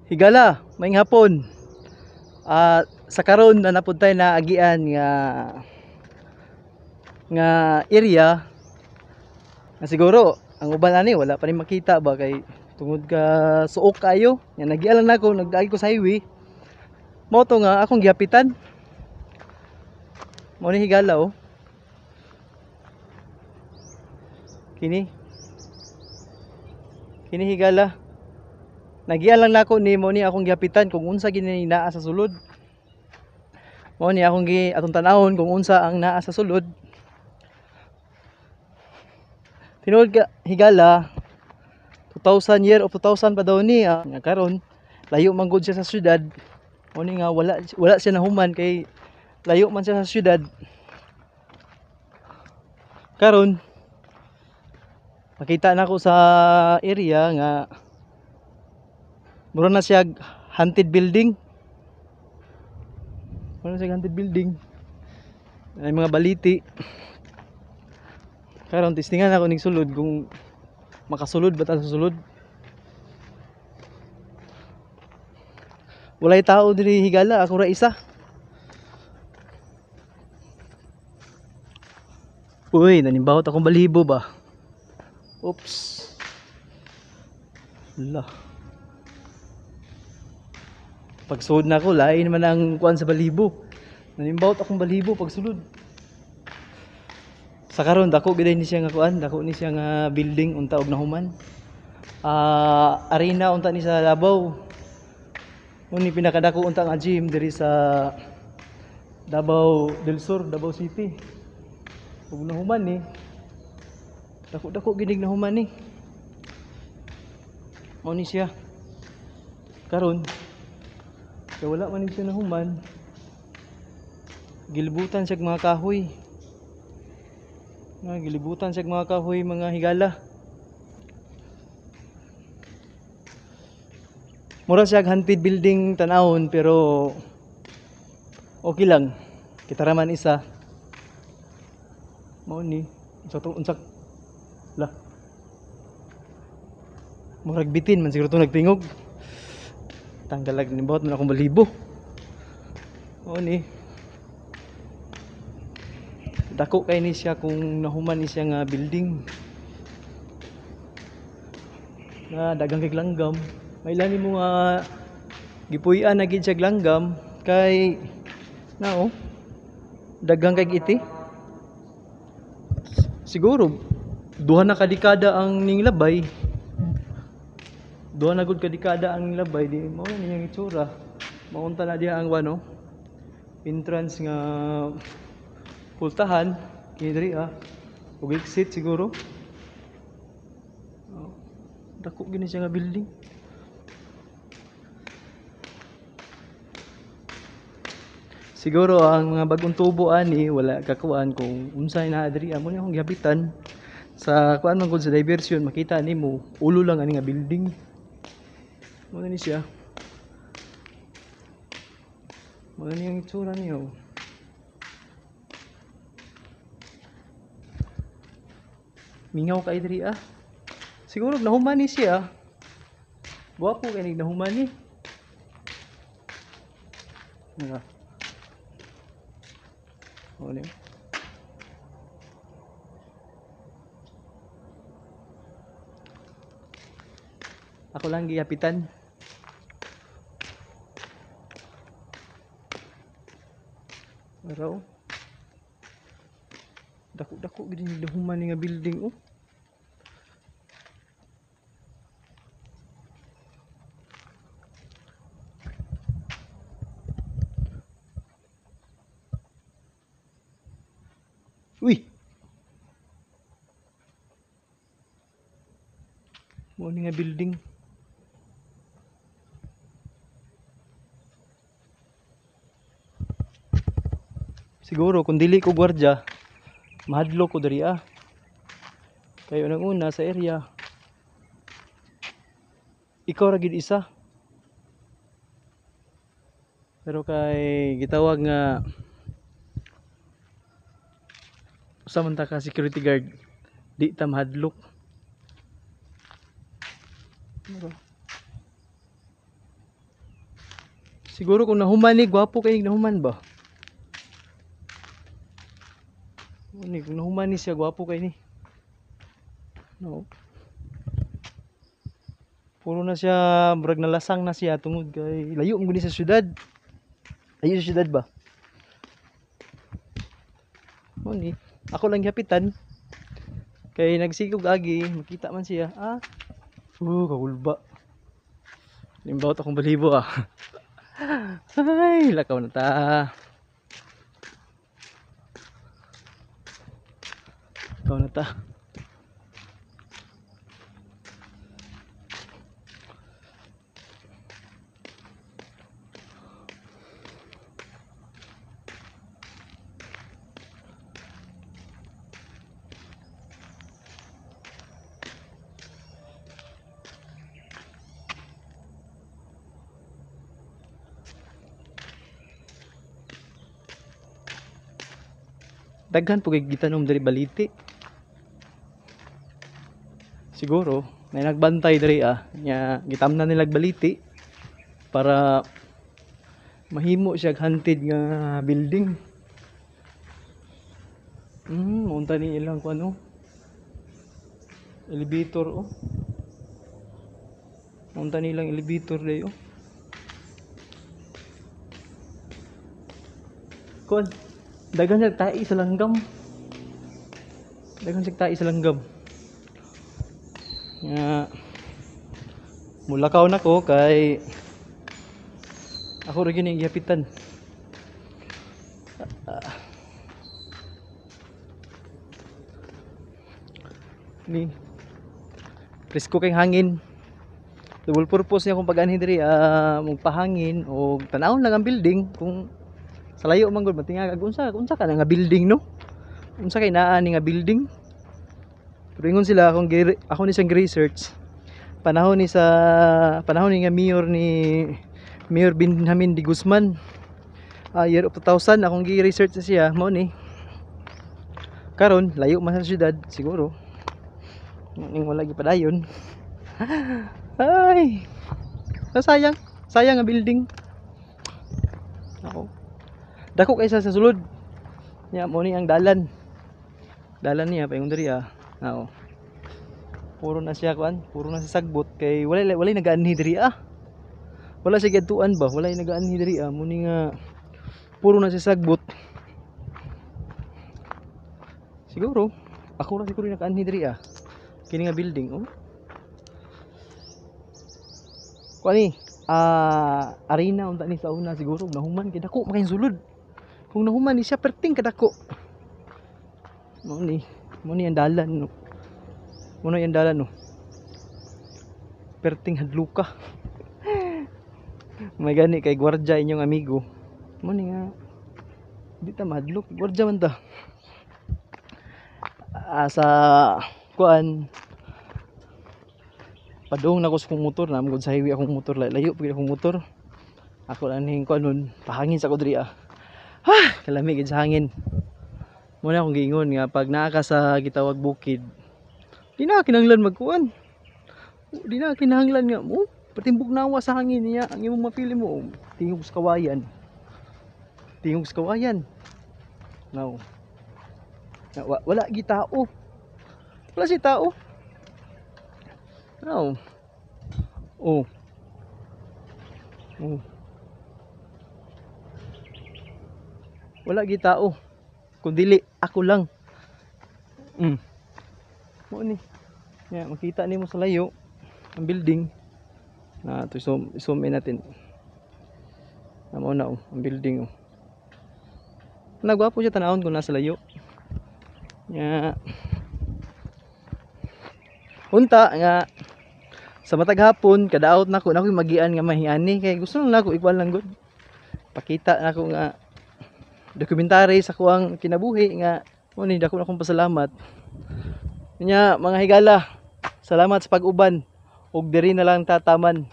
Higala, maayong hapon. Sa karon na napud tay naagian nga nga area nga siguro ang uban ani wala pa ni makita ba kay tungod ka suok kayo. Nga nagian lang nako, nagdaag ko sa highway. Mao to nga akong gihapitan. Mao ni, higala, oh. Kini. Kini, higala. Nagian lang nako ni mao ni akong gihapitan kung unsa gini naa sa sulod. Mao ni akong gi atong tan-awon kung unsa ang naa sa sulod. Tinuod ka, higala, 2000, year of 2000 pa daw ni. Nga karon layo man gud siya sa syudad. Mao ni nga wala wala siya nahuman kay layo man siya sa syudad. Karon makita nako sa area nga mura na siya haunted building. Mura na siya haunted building. Ay mga baliti. Karon testingan ako ning sulod kung makasulod ba ta sa sulod. Walay tao diri, higala, ako ra isa. Uy, nanimbawot akong balibo ba? Oops. La. Pagsulod na ako, lain naman ang kuan sa balibo. Nanimbawot akong balibo pagsulod. Sa karon dako gid ni siya nga kuan, dako ni siya nga building unta og nahuman. Arena unta ni sa Davao. Mao ni pinakadako unta nga gym diri sa Davao del Sur, Davao City. Ug nahuman ni. Dako-dako ginig nahuman ni. Mao ni siya. Karon kay wala man ni siya nahuman. Gilibutan siya mga kahoy. Nga gilibutan siya mga kahoy, mga higala. Mura siya haunted building tanawon, pero okay lang. Kita ra man isa. Mao ni unsa to, unsa la. Murag bitin man siguro to nagtingog. Tanggalag ni bawat man akong balibo. Mao ni. Dako kay ni siya kung nahuman ni siya nga building. Nga daghang kay langgam. May lani mo nga gipuy-an na gid siya langgam kay na oh. Daghang kay iti. Siguro duha na ka dekada ang ninglabay. Duha na gud ka dekada ang ninglabay, di mao na niyang itsura. Maunta na diha ang ano entrance nga pultahan kini diri ug exit siguro. Oh, dako gini siya nga building. Siguro ang mga bagong tubo ani wala kakuan kung unsay naa diri. Amo ni akong gihapitan sa kuan man gud sa diversion, makita nimo ulo lang ani nga building. Mao na ni siya. Mao na ni ang itsura niyo. Mingaw kay diri ah. Siguro nahuman ni siya. Gwapo kay nig nahuman ni. Nga. Mao ni. Ako lang gihapitan. Araw. Dako-dako gid ni nahuman ni nga building oh. Uy. Mao ni nga building. Siguro kung dili ko gwardya, mahadlok ko diri ah. Kay unang una sa area, ikaw ra gid isa. Pero kay gitawag nga usa man ta ka security guard, di ta mahadlok. Mura. Siguro kung nahuman ni, gwapo kay nahuman ba? Ni kung nahuman ni siya, gwapo kay ni. No. Puro na siya, murag nalasang na siya tungod kay layo man gud ni sa syudad. Layo sa syudad ba? Mo ni, ako lang gihapitan. Kay nagsigog agi, makita man siya. Ah. Kakulba. Limbawot akong balibo ah. Ay, lakaw na ta. Lakaw na ta. Daghan po kay gitanom diri baliti. Siguro may nagbantay diri ah, nya gitamnan nila baliti para mahimo siya hunted nga building. Unta ni ilang kuan oh. Elevator oh. Unta ni ilang elevator dai oh. Kuan, daghan siya tai sa langgam. Daghan siya tai sa langgam. Nga mulakaw na ko kay ako ra gyud gihapitan. Ni presko kay hangin. Double purpose niya kung pag-anhin diri, magpahangin o tan-awon lang ang building kung sa layo man gud matingag unsa unsa ka na nga building no? Unsa kay naa ni nga building? Pero ingon sila akong ako ni siyang research. Panahon ni sa panahon ni nga mayor ni Mayor Benjamin de Guzman. Year of 2000 akong gi-research na siya mao ni. Karon layo man sa syudad siguro. Ning wala gipadayon. Ay. Sayang, sayang ang building. Ako. Dako kaysa sa sulod. Nya mo ni ang dalan. Dalan niya paingon diri ah. Nao. Puro na siya kuan, puro na siya sagbot kay wala wala nagaanhi diri ah. Wala siya giadtuan ba, wala nagaanhi diri ah. Muni nga puro na siya sagbot. Siguro ako ra siguro nakaanhi diri ah. Kini nga building oh. Kuan ni, arena unta ni sa una siguro nahuman kay dako man kay sulod. Kung nahuman ni siya perting kadako. Mao ni ang dalan no. Mao ni ang dalan no. Perting hadluka. May gani kay gwardya inyong amigo. Mao ni nga di ta mahadlok, gwardya man ta. Sa kuan padung na ko sa akong motor, na gud sa highway akong motor, layo pud akong motor. Ako lang ning kuan nun, pahangin sa ko diri ah. Ha, kalami gid sa hangin. Muna akong giingon nga pag naa ka sa gitawag bukid, di na kinahanglan magkuan. Di na kinahanglan nga mo patimbog nawa sa hangin niya ang imong mapili mo tingog sa kawayan. Tingog sa kawayan. Now. Wala gi tao. Wala si tao. Now. Oh. Oh. Wala gi tao. Kun dili ako lang. Mo ni. Ya, makita nimo sa layo ang building. Na to zoom in natin. Amo na oh, ang building oh. Nagwapo siya tanawon kung nasa layo. Ya. Unta nga sa matag hapon kadaot nako na ako'y magian nga mahiani kay gusto lang nako ikuan lang gud. Pakita nako nga dokumentary sa kuang kinabuhi nga mo ni dako na akong pasalamat. Nya mga higala, salamat sa pag-uban ug diri na lang tataman.